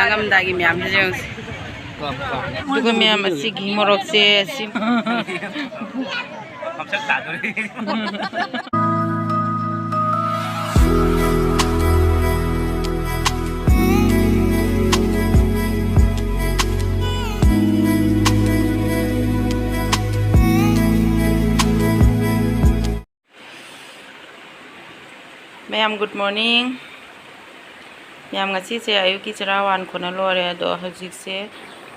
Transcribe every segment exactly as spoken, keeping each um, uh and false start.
ꯆꯪꯉꯝꯗꯥꯏꯒꯤ ꯃꯌꯥꯝꯁꯦ ꯌꯦꯡꯉꯨꯁꯦ꯫ ꯑꯗꯨꯒ ꯃꯌꯥꯝ ꯑꯁꯤꯒꯤ ꯃꯣꯔꯣꯛꯁꯦ ꯁꯤ꯫ ꯃꯌꯥꯝ, good morning꯫ ꯃꯌꯥꯝ, ꯉꯁꯤꯁꯦ ꯑꯌꯨꯛꯀꯤ ꯆꯔꯥ ꯋꯥꯟ ꯈꯣꯠꯅ ꯂꯣꯏꯔꯦ꯫ ꯑꯗꯣ ꯍꯧꯖꯤꯛꯁꯦ,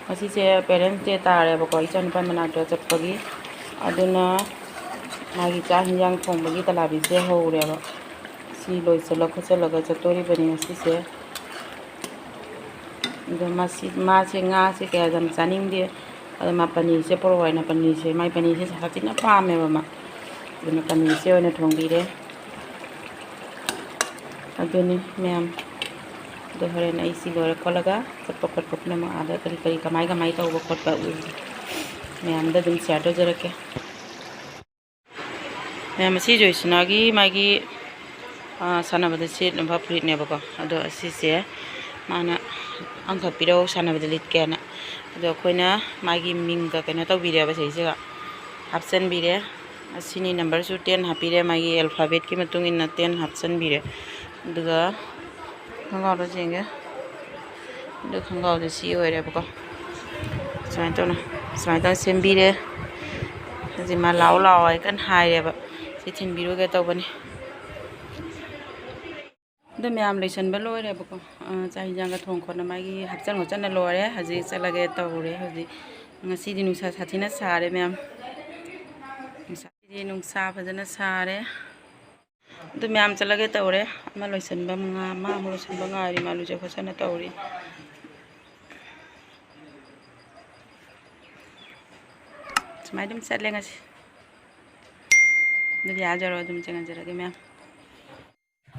ꯉꯁꯤꯁꯦ Parents' Day ꯇꯥꯔꯦꯕꯀꯣ, ꯏꯆꯥꯅꯨꯄꯥ ꯃꯅꯥꯛꯇ ꯆꯠꯄꯒꯤ꯫ ꯑꯗꯨꯅ ꯃꯥꯒꯤ ꯆꯥꯛ ꯍꯤꯟꯖꯥꯡ ꯊꯣꯡꯕꯒꯤ ꯇꯂꯥꯕꯤꯁꯦ ꯍꯧꯔꯦꯕ꯫ ꯁꯤ ꯂꯣꯏꯁꯤꯜꯂ ꯈꯣꯠꯆꯜꯂꯒ ꯆꯠꯇꯣꯔꯤꯕꯅꯤ ꯉꯁꯤꯁꯦ꯫ ꯑꯗꯣ ꯃꯁꯤ, ꯃꯥꯁꯦ ꯉꯥꯁꯦ ꯀꯌꯥ ꯌꯥꯝ ꯆꯥꯅꯤꯡꯗꯦ꯫ ꯑꯗꯣ ꯃꯥ ꯄꯅꯤꯔꯁꯦ ꯄꯣꯔꯛꯑꯣ ꯍꯥꯏꯅ, ꯄꯅꯤꯔꯁꯦ, ꯃꯥꯏ ꯄꯅꯤꯔꯁꯦ ꯁꯥꯊꯤꯅ ꯄꯥꯝꯃꯦꯕ ꯃꯥ꯫ ꯑꯗꯨꯅ ꯄꯅꯤꯔꯁꯦ ꯑꯣꯏꯅ ꯊꯣꯡꯕꯤꯔꯦ꯫ ꯑꯗꯨꯅꯤ ꯃꯌꯥꯝ꯫ ꯑꯗꯣ ꯍꯣꯔꯦꯟ ꯑꯩ ꯁꯤ ꯂꯣꯏꯔ ꯈꯣꯠꯂꯒ ꯆꯠꯄ ꯈꯣꯠꯄ ꯄꯨꯝꯅꯃꯛ, ꯑꯥꯗ ꯀꯔꯤ ꯀꯔꯤ, ꯀꯃꯥꯏ ꯀꯃꯥꯏ ꯇꯧꯕ ꯈꯣꯠꯄ ꯎ-, ꯃꯌꯥꯝꯗ ꯑꯗꯨꯝ share ꯇꯧꯖꯔꯛꯀꯦ꯫ ꯃꯌꯥꯝ, ꯑꯁꯤ ꯖꯣꯏꯁꯅꯥꯒꯤ ꯃꯥꯒꯤ, ꯑꯥ, ꯁꯥꯟꯅꯕꯗ ꯁꯦꯠꯅꯕ ꯐꯨꯔꯤꯠꯅꯦꯕꯀꯣ꯫ ꯑꯗꯣ ꯑꯁꯤꯁꯦ ꯃꯥꯅ ꯑꯪꯈꯛ ꯄꯤꯔꯛꯑꯣ, ꯁꯥꯟꯅꯕꯗ ꯂꯤꯠꯀꯦꯅ꯫ ꯑꯗꯣ ꯑꯩꯈꯣꯏꯅ ꯃꯥꯒꯤ ꯃꯤꯡꯒ ꯀꯩꯅꯣ ꯇꯧꯕꯤꯔꯦꯕ ꯁꯤꯁꯤꯒ, ꯍꯥꯞꯆꯤꯟꯕꯤꯔꯦ꯫ ꯑꯁꯤꯅꯤ, number ꯁꯨ ten ꯍꯥꯞꯄꯤꯔꯦ, ꯃꯥꯒꯤ alphabet ꯀꯤ ꯃꯇꯨꯡ ꯏꯟꯅ ten ꯍꯥꯞꯆꯤꯟꯕꯤꯔꯦ꯫ ꯑꯗꯨꯒ ꯈꯣꯡꯒ꯭ꯔꯥꯎꯗꯣ ꯌꯦꯡꯒꯦ꯫ ꯑꯗꯨ ꯈꯣꯡꯒ꯭ꯔꯥꯎꯗꯣ ꯁꯤ ꯑꯣꯏꯔꯦꯕꯀꯣ꯫ ꯁꯨꯃꯥꯏꯅ ꯇꯧꯅ, ꯁꯨꯃꯥꯏꯅ ꯇꯧꯅ ꯁꯦꯝꯕꯤꯔꯦ꯫ ꯍꯧꯖꯤꯛ ꯃꯥ ꯂꯥꯛꯑꯣ ꯂꯥꯛꯑꯣ ꯍꯥꯏ ꯀꯟꯅ ꯍꯥꯏꯔꯦꯕ꯫ ꯁꯤ ꯊꯤꯟꯕꯤꯔꯨꯒꯦ ꯇꯧꯕꯅꯤ꯫ ꯑꯗꯨ ꯃꯌꯥꯝ ꯂꯣꯏꯁꯟꯕ ꯂꯣꯏꯔꯦꯕꯀꯣ꯫ ꯑ, ꯆꯥꯛ ꯍꯤꯟꯖꯥꯡꯒ ꯊꯣꯡ ꯈꯣꯠꯅ ꯃꯥꯒꯤ ꯍꯥꯞꯆꯟ ꯈꯣꯠꯆꯟꯅ ꯂꯣꯏꯔꯦ꯫ ꯍꯧꯖꯤꯛ ꯆꯠꯂꯒꯦ ꯇꯧꯔꯦ꯫ ꯍꯧꯖꯤꯛ ꯉꯁꯤꯗꯤ ꯅꯨꯡꯁꯥ ꯁꯥꯊꯤꯅ ꯁꯥꯔꯦ ꯃꯌꯥꯝ꯫ ꯉꯁꯥꯏꯗꯤ ꯅꯨꯡꯁꯥ ꯐꯖꯅ ꯁꯥꯔꯦ꯫ ꯑꯗꯨ ꯃꯌꯥꯝ ꯆꯠꯂꯒꯦ ꯇꯧꯔꯦ꯫ ꯑꯃ ꯂꯣꯏꯁꯟꯕ ꯉꯥ-, ꯑꯃ ꯑꯃꯨꯛ ꯂꯣꯏꯁꯟꯕ ꯉꯥꯏꯔꯤ꯫ ꯃꯥ ꯂꯨꯖ ꯈꯣꯠꯆꯟꯅ ꯇꯧꯔꯤ꯫ ꯁꯨꯃꯥꯏꯅ ꯑꯗꯨꯝ ꯆꯠꯂꯦ ꯉꯁꯤ꯫ ꯑꯗꯨꯗꯤ ꯑꯥ ꯌꯧꯔꯒ ꯑꯗꯨꯝ ꯆꯪꯉꯟꯖꯔꯒꯦ ꯃꯌꯥꯝ꯫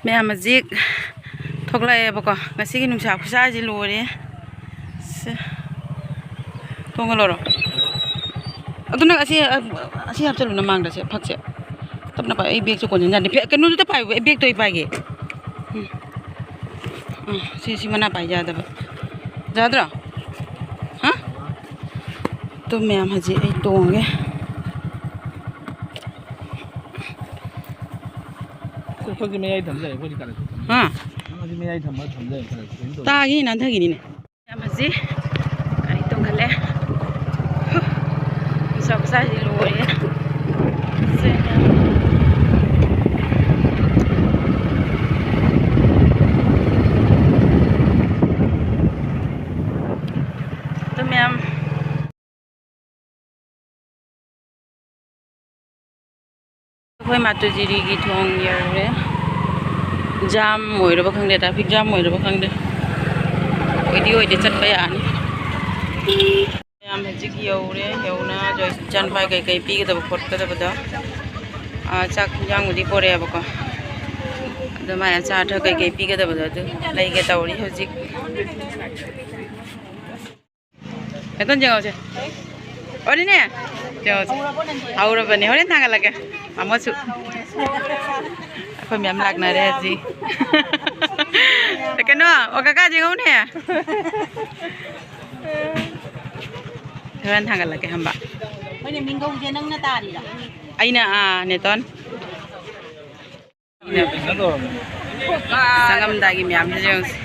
ꯃꯌꯥꯝ ꯍꯧꯖꯤꯛ ꯊꯣꯛꯂꯛꯑꯦꯕꯀꯣ꯫ ꯉꯁꯤꯒꯤ ꯅꯨꯡꯁꯥ ꯈꯨꯁꯥꯁꯤ ꯂꯣꯏꯔꯦ꯫ ꯁꯦ꯫ ꯊꯣꯡꯒ ꯂꯣꯜꯂꯣ꯫ ꯑꯗꯨ ꯅꯪ ꯑꯁꯤ, ꯑꯁꯤ ꯍꯥꯞꯆꯜꯂꯨ ꯅꯃꯥꯡꯗ ꯁꯦ, ꯐꯛꯁꯦ꯫ ꯇꯞꯅ ꯄꯥꯏ, ꯑꯩ bag ꯁꯦ ꯀꯣꯟꯁꯤꯟ ꯌꯥꯗꯦ꯫ ꯐꯦ-, ꯀꯩꯅꯣꯗꯨꯗ ꯄꯥꯏꯌꯨ, ꯑꯩ bag ꯇꯣ ꯑꯩ ꯄꯥꯏꯒꯦ꯫ ꯎꯝ꯫ ꯎꯝ, ꯁꯤ, ꯁꯤ ꯃꯅꯥ ꯄꯥꯏ ꯌꯥꯗꯕ꯫ ꯌꯥꯗ꯭ꯔꯣ? ꯍꯥ? ꯑꯗꯨ ꯃꯌꯥꯝ ꯍꯧꯖꯤꯛ ꯑꯩ ꯇꯣꯡꯉꯦ꯫ ꯑꯩꯈꯣꯏꯁꯦ ꯃꯌꯥꯏ ꯊꯝꯖꯔꯦ, ꯑꯩꯈꯣꯏꯗꯤ ꯀꯔꯦ꯫ ꯍꯥ? ꯅꯪ ꯑꯁꯤ ꯃꯌꯥꯏ ꯊꯝꯃ ꯊꯝꯖꯔꯦ, ꯀꯔꯦ꯫ ꯀꯩꯅꯣ ꯇꯧꯔꯦ꯫ ꯇꯥꯒꯤ ꯅꯥꯟꯊꯈꯤꯅꯤꯅꯦ꯫ ꯃꯌꯥꯝ ꯍꯧꯖꯤꯛ ꯒꯥꯔꯤ ꯇꯣꯡꯈꯠꯂꯦ꯫ ꯍꯨ! ꯅꯨꯡꯁꯥ ꯈꯨꯁꯥꯁꯤ ꯂꯣꯏꯔꯦ꯫ ꯁꯦ꯫ ꯑꯗꯨ ꯃꯌꯥꯝ ꯑꯩꯈꯣꯏ ꯃꯥꯇꯨꯖꯤꯔꯤꯒꯤ ꯊꯣꯡ ꯌꯧꯔꯦ꯫ ꯖꯥꯝ ꯑꯣꯏꯔꯕ ꯈꯪꯗꯦ, ꯇ꯭ꯔꯥꯐꯤꯛ ꯖꯥꯝ ꯑꯣꯏꯔꯕ ꯈꯪꯗꯦ꯫ ꯑꯣꯏꯗꯤ ꯑꯣꯏꯗꯦ, ꯆꯠꯄ ꯌꯥꯅꯤ꯫ ꯃꯌꯥꯝ ꯍꯧꯖꯤꯛ ꯌꯧꯔꯦ꯫ ꯌꯧꯅ ꯖꯣꯏ ꯏꯆꯥꯅꯨꯄꯥ ꯀꯩꯀꯩ ꯄꯤꯒꯗꯕ ꯈꯣꯠꯀꯗꯕꯗꯣ, ꯑꯥ, ꯆꯥꯛ ꯏꯟꯖꯥꯡꯕꯨꯗꯤ ꯄꯣꯔꯛꯑꯦꯕꯀꯣ꯫ ꯑꯗꯣ ꯃꯥꯏ ꯑꯆꯥ ꯑꯊꯛ ꯀꯩꯀꯩ ꯄꯤꯒꯗꯕꯗꯣ ꯑꯗꯨ ꯂꯩꯒꯦ ꯇꯧꯔꯤ ꯍꯧꯖꯤꯛ꯫ ꯉꯥꯛꯇꯪ ꯌꯦꯡꯍꯧꯁꯦ꯫ ꯑꯣꯅꯤꯅꯦ, ꯌꯦꯡꯍꯧꯁꯦ꯫ ꯍꯧꯔꯕꯅꯦ, ꯍꯣꯔꯦꯟ ꯊꯥꯡꯒꯠꯂꯛꯀꯦ꯫ ꯑꯃꯁꯨ꯫ ꯑꯩꯈꯣꯏ ꯃꯌꯥꯝ ꯂꯥꯛꯅꯔꯦ ꯍꯧꯖꯤꯛ꯫ ꯀꯩꯅꯣ, ꯑꯣ, ꯀꯀꯥ ꯌꯦꯡꯍꯧꯅꯦ꯫ ꯍꯣꯔꯦꯟ ꯊꯥꯡꯒꯠꯂꯛꯀꯦ ꯍꯝꯕ꯫ ꯍꯣꯏꯅꯦ, ꯃꯤꯡꯒꯧꯁꯦ ꯅꯪꯅ ꯇꯥꯔꯤꯔꯣ? ꯑꯩꯅ, ꯑꯥ, ꯅꯦꯇꯣꯟ꯫ ꯆꯪꯉꯝꯗꯥꯏꯒꯤ ꯃꯌꯥꯝꯁꯦ ꯌꯦꯡꯉꯨꯁꯦ꯫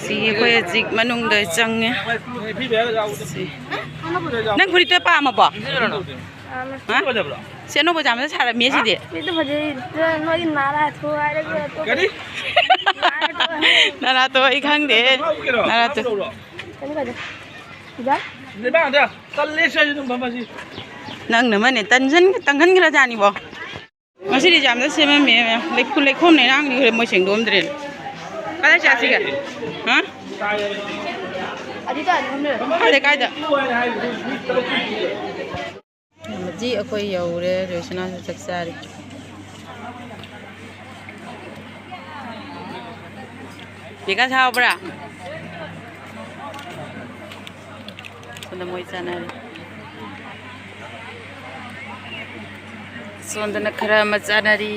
ꯁꯤ ꯑꯩꯈꯣꯏ ꯍꯧꯖꯤꯛ ꯃꯅꯨꯡꯗ ꯆꯪꯉꯦ꯫ ꯁꯤ꯫ ꯅꯪ ꯐꯨꯔꯤꯠꯇꯣ ꯄꯥꯝꯃꯕꯣ? ꯍꯥ? ꯁꯤ ꯑꯅꯧꯕ ꯖꯥꯝꯗ ꯁꯥꯔꯝꯃꯤ ꯁꯤꯗꯤ꯫ ꯃꯤꯠꯇꯣ ꯐꯖꯩ꯫ ꯅꯣꯏꯒꯤ ꯅꯥꯔꯥ ꯊꯣꯛ ꯍꯥꯏꯔꯒ ꯑꯇꯣꯞꯄ ꯀꯔꯤ? ꯅꯥꯔꯥ ꯊꯣꯛ꯫ ꯅꯥꯔꯥ ꯊꯣꯛ ꯑꯩ ꯈꯪꯗꯦ꯫ ꯅꯥꯔꯥ ꯊꯣꯛ꯫ ꯀꯩꯅꯣ ꯀꯩꯅꯣ꯫ ꯏꯕꯥ? ꯅꯪꯅ ꯑꯃꯅꯦ ꯇꯟꯁꯟ-, ꯇꯪꯍꯟꯈ꯭ꯔꯖꯥꯠꯅꯤꯕꯣ꯫ ꯉꯁꯤꯗꯤ ꯌꯥꯝꯅ ꯁꯦꯝꯃꯝꯃꯦ ꯃꯌꯥꯝ꯫ ꯂꯩꯈꯨ-, ꯂꯩꯈꯣꯝ ꯂꯩꯅꯥꯡꯗꯤ ꯍꯣꯔꯦꯟ ꯃꯣꯏ ꯁꯦꯡꯗꯣꯛꯑꯝꯗ꯭ꯔꯦꯅꯦ꯫ ꯀꯗꯥꯏ ꯆꯠꯁꯤꯒꯦ? ꯍꯥ? ꯑꯗꯨ ꯇꯥꯗꯤ ꯈꯪꯗꯦ꯫ ꯀꯥꯏꯗ, ꯀꯥꯏꯗ? ꯍꯧꯖꯤꯛ ꯑꯩꯈꯣꯏ ꯌꯧꯔꯦ, ꯔꯣꯁꯅꯥꯁꯨ ꯆꯥꯛ ꯆꯥꯔꯤ꯫ ꯕꯤꯀꯥꯁ ꯍꯥꯎꯕ꯭ꯔꯥ? ꯁꯣꯝꯗ ꯃꯣꯏ ꯆꯥꯅꯔꯤ꯫ ꯁꯣꯝꯗꯅ ꯈꯔ ꯑꯃ ꯆꯥꯅꯔꯤ꯫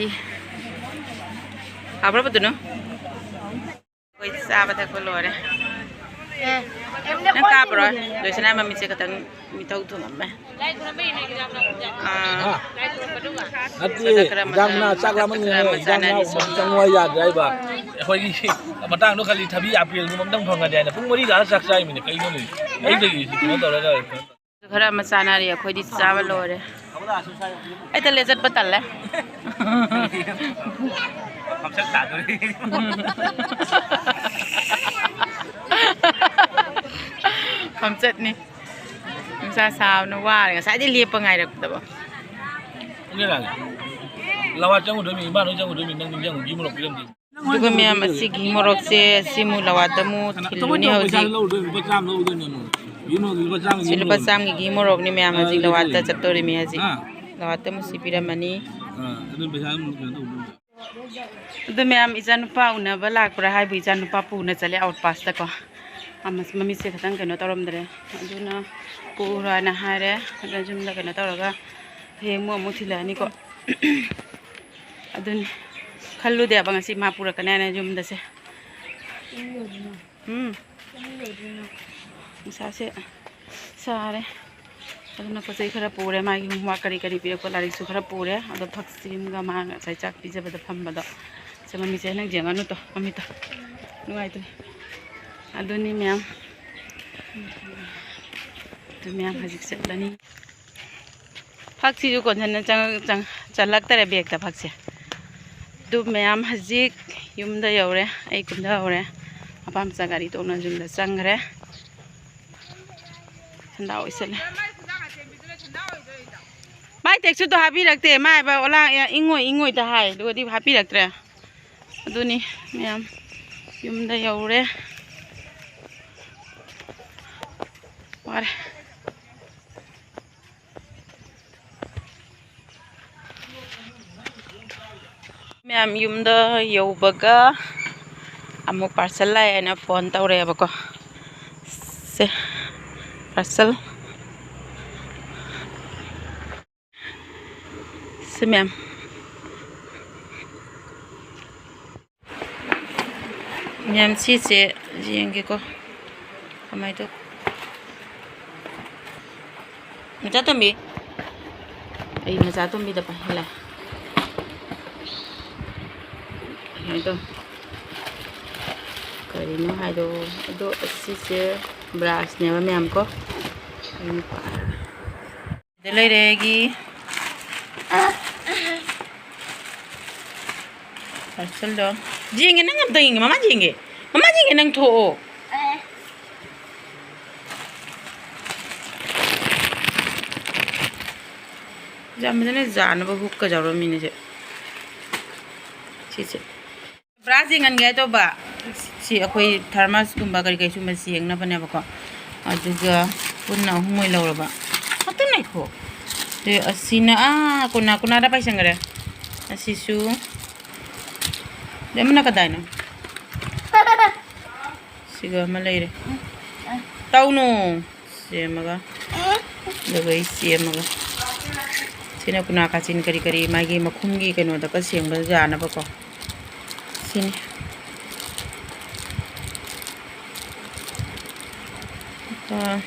ꯍꯥꯎꯕ꯭ꯔꯕ ꯑꯗꯨꯅ? ꯑꯩꯈꯣꯏ ꯆꯥꯕ ꯊꯛꯄ ꯂꯣꯏꯔꯦ꯫ ꯅꯪ ꯀꯥꯞꯄ꯭ꯔꯣ? ꯂꯣꯏꯁꯅꯥ ꯃꯃꯤꯠꯁꯦ ꯈꯇꯪ ꯃꯤꯊꯧ ꯊꯨꯡꯉꯝꯃꯦ꯫ ꯑꯥ꯫ ꯅꯠꯇꯦ, ꯁꯣꯝꯗ ꯈꯔ ꯑꯃ ꯏꯟꯖꯥꯡ ꯃꯅꯥ ꯆꯥꯛ ꯂꯥꯝꯃꯟꯗꯅ ꯈꯔ ꯑꯃ ꯏꯟꯖꯥꯡ ꯆꯥꯅꯔꯤ ꯃꯅꯥ ꯁꯣꯝꯗ꯫ ꯆꯪꯉꯨ ꯍꯥꯏ ꯌꯥꯗ꯭ꯔꯦ ꯍꯥꯏꯕ꯫ ꯑꯩꯈꯣꯏꯒꯤ ꯃꯇꯥꯡꯗꯣ ꯈꯜꯂꯤ, ꯊꯕꯤ ꯑꯄꯦꯜꯒꯨꯝꯕ ꯑꯝꯇꯪ ꯐꯪꯉꯗꯤ ꯍꯥꯏꯅ ꯄꯨꯡ ꯃꯔꯤ ꯇꯥꯔ ꯆꯥꯛ ꯆꯥꯏꯃꯤꯅꯦ꯫ ꯀꯩꯅꯣꯅꯦ? ꯑꯌꯨꯛꯇꯒꯤ ꯀꯩꯅꯣ ꯇꯧꯔꯒ ꯈꯔ ꯑꯃ ꯆꯥꯅꯔꯤ, ꯑꯩꯈꯣꯏꯗꯤ ꯆꯥꯕ ꯂꯣꯏꯔꯦ꯫ ꯑꯩ ꯇꯜꯂꯦ, ꯆꯠꯄ ꯇꯜꯂꯦ꯫ ꯈꯝꯆꯠ ꯇꯥꯗꯣꯔꯤ꯫ ꯈꯝꯆꯠꯅꯤ꯫ ꯅꯨꯡꯁꯥ ꯁꯥꯕꯅ ꯋꯥꯔꯦ꯫ ꯉꯁꯥꯏꯗꯩ ꯂꯦꯞꯄ ꯉꯥꯏꯔꯛꯄꯗꯕꯣ꯫ ꯂꯋꯥ ꯆꯪꯉꯨꯗꯣꯏꯅꯤ, ꯏꯃꯥ ꯅꯣꯏ ꯆꯪꯉꯨꯗꯣꯏꯅꯤ, ꯅꯪ ꯅꯤꯡꯁꯤꯡꯉꯨ, ꯘꯤ ꯃꯣꯔꯣꯛ ꯄꯤꯔꯝꯗꯦ꯫ ꯑꯗꯨꯒ ꯃꯌꯥꯝ ꯑꯁꯤ ꯘꯤ ꯃꯣꯔꯣꯛꯁꯦ ꯁꯤꯃꯨ ꯂꯋꯥꯠꯇ ꯑꯃꯨꯛ ꯊꯤꯜꯂꯨꯅꯤ ꯍꯧꯖꯤꯛ꯫ ꯁꯤ ꯂꯨꯄꯥ ꯆꯥꯝꯃꯒꯤ ꯘꯤ ꯃꯣꯔꯣꯛꯅꯤ ꯃꯌꯥꯝ ꯍꯧꯖꯤꯛ ꯂꯋꯥꯠꯇ ꯆꯠꯇꯧꯔꯤꯃꯤ ꯍꯧꯖꯤꯛ꯫ ꯂꯋꯥꯠꯇ ꯑꯃꯨꯛ ꯁꯤ ꯄꯤꯔꯝꯃꯅꯤ꯫ ꯑꯗꯨ ꯃꯌꯥꯝ ꯏꯆꯥꯅꯨꯄꯥ ꯎꯅꯕ ꯂꯥꯛꯄ꯭ꯔꯥ ꯍꯥꯏꯕꯨ ꯏꯆꯥꯅꯨꯄꯥ ꯄꯨꯅ ꯆꯠꯂꯦ ꯑꯥꯎꯠ ꯄꯥꯁꯇꯀꯣ꯫ ꯑꯃ ꯃꯃꯤꯠꯁꯦ ꯈꯤꯇꯪ ꯀꯩꯅꯣ ꯇꯧꯔꯝꯗ꯭ꯔꯦ꯫ ꯑꯗꯨꯅ ꯄꯨꯔꯣꯅ ꯍꯥꯏꯔꯦ꯫ ꯑꯗꯨꯅ ꯌꯨꯝꯗ ꯀꯩꯅꯣ ꯇꯧꯔꯒ ꯍꯌꯦꯡ ꯃꯨꯛ ꯑꯃꯨꯛ ꯊꯤꯜꯂꯛꯑꯅꯤꯀꯣ꯫ ꯑꯗꯨꯅꯤ ꯈꯜꯂꯨꯗꯦꯕ ꯉꯁꯤ ꯃꯥ ꯄꯨꯔꯛꯀꯅꯤ ꯍꯥꯏꯅ ꯌꯨꯝꯗꯁꯦ꯫ ꯎꯝ꯫ ꯅꯨꯡꯁꯥꯁꯦ ꯁꯥꯔꯦ꯫ ꯑꯗꯨꯅ ꯄꯣꯠ ꯆꯩ ꯈꯔ ꯄꯨꯔꯦ, ꯃꯥꯒꯤ homework ꯀꯔꯤ ꯀꯔꯤ ꯄꯤꯔꯛꯄ ꯂꯥꯏꯔꯤꯛꯁꯨ ꯈꯔ ꯄꯨꯔꯦ꯫ ꯑꯗꯣ ꯐꯛꯁꯤꯝꯒ ꯃꯥ ꯉꯁꯥꯏ ꯆꯥꯛ ꯄꯤꯖꯕꯗ ꯐꯝꯕꯗꯣ꯫ ꯁꯦ ꯃꯃꯤꯠꯁꯦ ꯅꯪ ꯌꯦꯡꯉꯅꯨ ꯇꯣ, ꯃꯃꯤꯠꯇꯣ ꯅꯨꯡꯉꯥꯏꯇꯦ꯫ ꯑꯗꯨꯅꯤ ꯃꯌꯥꯝ꯫ ꯑꯗꯨ ꯃꯌꯥꯝ ꯍꯧꯖꯤꯛ ꯆꯠꯂꯅꯤ꯫ ꯐꯛꯁꯤꯁꯨ ꯀꯣꯟꯁꯤꯟꯅ ꯆꯪ-, ꯆꯪ-, ꯆꯜꯂꯛꯇꯔꯦ ꯕꯦꯒꯇ ꯐꯛꯁꯦ꯫ ꯑꯗꯨ ꯃꯌꯥꯝ ꯍꯧꯖꯤꯛ ꯌꯨꯝꯗ ꯌꯧꯔꯦ꯫ ꯑꯩ ꯀꯨꯝꯊꯍꯧꯔꯦ꯫ ꯃꯄꯥ ꯃꯆꯥ ꯒꯥꯔꯤ ꯇꯣꯡꯅ ꯌꯨꯝꯗ ꯆꯪꯈ꯭ꯔꯦ꯫ ꯁꯟꯗꯥ ꯑꯣꯏꯁꯜꯂꯦ꯫ ꯃꯥꯏ ꯇꯦꯛꯁꯨꯗꯣ ꯍꯥꯞꯄꯤꯔꯛꯇꯦ꯫ ꯃꯥ ꯍꯥꯏꯕ ꯑꯣꯂꯥ ꯏꯪꯉꯣꯏ ꯏꯪꯉꯣꯏꯗ ꯍꯥꯏ꯫ ꯑꯗꯨꯒꯗꯤ ꯍꯥꯞꯄꯤꯔꯛꯇ꯭ꯔꯦ꯫ ꯑꯗꯨꯅꯤ ꯃꯌꯥꯝ ꯌꯨꯝꯗ ꯌꯧꯔꯦ꯫ ꯋꯥꯔꯦ꯫ ꯃꯌꯥꯝ ꯌꯨꯝꯗ ꯌꯧꯕꯒ ꯑꯃꯨꯛ parcel ꯂꯥꯛꯑꯦꯅ phone ꯇꯧꯔꯛꯑꯦꯕꯀꯣ꯫ ꯁꯦ parcel꯫ ꯁꯦ ꯃꯌꯥꯝ, ꯃꯌꯥꯝ, ꯁꯤꯁꯦ ꯌꯦꯡꯒꯦꯀꯣ, ꯀꯃꯥꯏꯅ ꯇꯧ? ꯃꯆꯥ ꯇꯣꯝꯕꯤ, ꯑꯩ ꯃꯆꯥ ꯇꯣꯝꯕꯤꯗ ꯄꯥꯏꯍꯜꯂꯦ꯫ ꯀꯃꯥꯏꯅ ꯇꯧ? ꯀꯔꯤꯅꯣ ꯍꯥꯏꯗꯣ? ꯑꯗꯣ ꯑꯁꯤꯁꯦ ꯕ꯭ꯔꯥꯁꯅꯦꯕ ꯃꯌꯥꯝ ꯀꯣ꯫ ꯑꯩꯅ ꯄꯥꯏꯔꯒ ꯁꯤꯗ ꯂꯩꯔꯦ ꯑꯩꯒꯤ parcelꯗꯣ꯫ ꯌꯦꯡꯒꯦ, ꯅꯪ ꯑꯝꯇ ꯌꯦꯡꯒꯦ, ꯃꯃꯥ ꯌꯦꯡꯒꯦ, ꯃꯃꯥ ꯌꯦꯡꯒꯦ, ꯅꯪ ꯊꯣꯛꯑꯣ꯫ ꯌꯥꯝ ꯐꯖꯅ ꯌꯥꯅꯕ hookꯀ ꯌꯥꯎꯔꯝꯃꯤꯅꯦ ꯁꯦ꯫ ꯁꯤꯁꯦ꯫ ꯕ꯭ꯔꯥꯁ ꯌꯦꯡꯍꯟꯒꯦ ꯍꯥꯏ ꯇꯧꯕ꯫ ꯁꯤ ꯑꯩꯈꯣꯏ thermosꯀꯨꯝꯕ ꯀꯔꯤ ꯀꯔꯤ ꯁꯨꯝꯕ ꯌꯦꯡꯅꯕꯅꯦꯕꯀꯣ꯫ ꯑꯗꯨꯒ ꯄꯨꯟꯅ ꯑꯍꯨꯝ ꯑꯣꯏꯅ ꯂꯧꯔꯕ꯫ ꯉꯥꯛꯇꯪ ꯉꯥꯏꯈꯣ꯫ ꯑꯗꯨ ꯑꯁꯤꯅ, ꯑꯥ, ꯀꯣꯅꯥ, ꯀꯣꯅꯥꯗ ꯄꯥꯏꯁꯟꯈ꯭ꯔꯦ꯫ ꯑꯁꯤꯁꯨ꯫ ꯑꯗꯩ ꯑꯃꯅ ꯀꯗꯥꯏꯅꯣ? ꯁꯤꯒ ꯑꯃ ꯂꯩꯔꯦ꯫ ꯇꯧꯅꯨ꯫ ꯁꯦꯝꯃꯒ, ꯑꯗꯨꯒ ꯑꯩ ꯁꯦꯝꯃꯒ꯫ ꯁꯤꯅ ꯀꯨꯅꯥ ꯀꯥꯆꯤꯟ ꯀꯔꯤ ꯀꯔꯤ ꯃꯥꯒꯤ ꯃꯈꯨꯝꯒꯤ ꯀꯩꯅꯣꯗꯒ ꯁꯦꯝꯕ ꯌꯥꯅꯕꯀꯣ꯫ ꯁꯤꯅꯤ꯫ ꯑꯥ,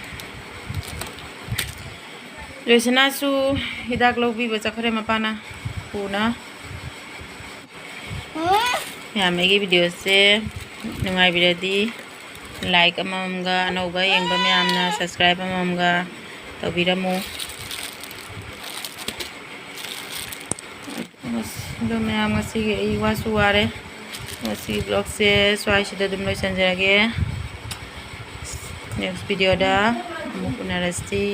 ꯖꯣꯏꯁꯅꯥꯁꯨ ꯍꯤꯗꯥꯛ ꯂꯧꯕꯤꯕ ꯆꯠꯈ꯭ꯔꯦ ꯃꯄꯥꯅ ꯄꯨꯅ꯫ ꯃꯌꯥꯝ, ꯑꯩꯒꯤ videoꯁꯦ ꯅꯨꯡꯉꯥꯏꯕꯤꯔꯗꯤ like ꯑꯃꯃꯝꯒ, ꯑꯅꯧꯕ ꯌꯦꯡꯕ ꯃꯌꯥꯝꯅ subscribe ꯑꯃꯃꯝꯒ ꯇꯧꯕꯤꯔꯝꯃꯨ꯫ ꯑꯁ, ꯑꯗꯣ ꯃꯌꯥꯝ, ꯉꯁꯤꯒꯤ ꯑꯩ ꯋꯥꯁꯨ ꯋꯥꯔꯦ꯫ ꯉꯁꯤꯒꯤ vlogꯁꯦ ꯁ꯭ꯋꯥꯏꯁꯤꯗ ꯑꯗꯨꯝ ꯂꯣꯏꯁꯤꯟꯖꯔꯒꯦ꯫ Next videoꯗ ꯑꯃꯨꯛ ꯎꯅꯔꯁꯤ꯫